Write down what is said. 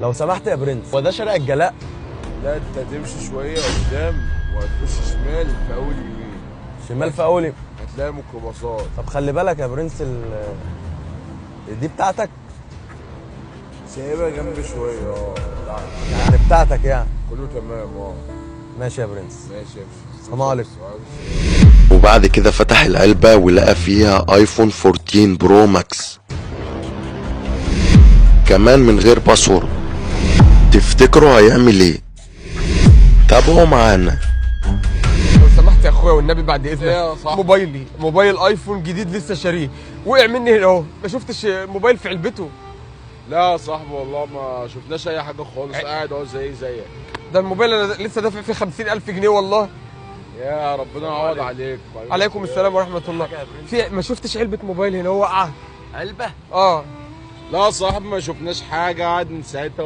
لو سمحت يا برنس، هو ده شارع الجلاء؟ لا، انت هتمشي شوية قدام وهتخش شمال في اول يمين. شمال في اول يمين هتلاقي ميكروباصات. طب خلي بالك يا برنس، دي بتاعتك؟ سايبها جنب شوية. يعني بتاعتك يعني؟ كله تمام. ماشي يا برنس. ماشي يا برنس. السلام عليكم. وبعد كده فتح العلبة ولقى فيها iPhone 14 Pro Max، كمان من غير password. تفتكروا هيعمل ايه؟ تابعوا معانا. لو سمحت يا اخويا والنبي بعد اذنك. ايه يا صاحبي؟ موبايلي، موبايل iPhone جديد لسه شاريه، وقع مني هنا اهو، ما شفتش موبايل في علبته. لا يا صاحبي والله ما شفناش اي حاجة خالص، قاعد اهو زي زيك. ده الموبايل انا لسه دافع فيه 50,000 جنيه والله. يا ربنا يعوض عليك. عليكم السلام ورحمة الله. في ما شفتش علبة موبايل هنا وقعه؟ علبة؟ اه. لا يا صاحبي ما شفناش حاجة، قاعد من ساعتها.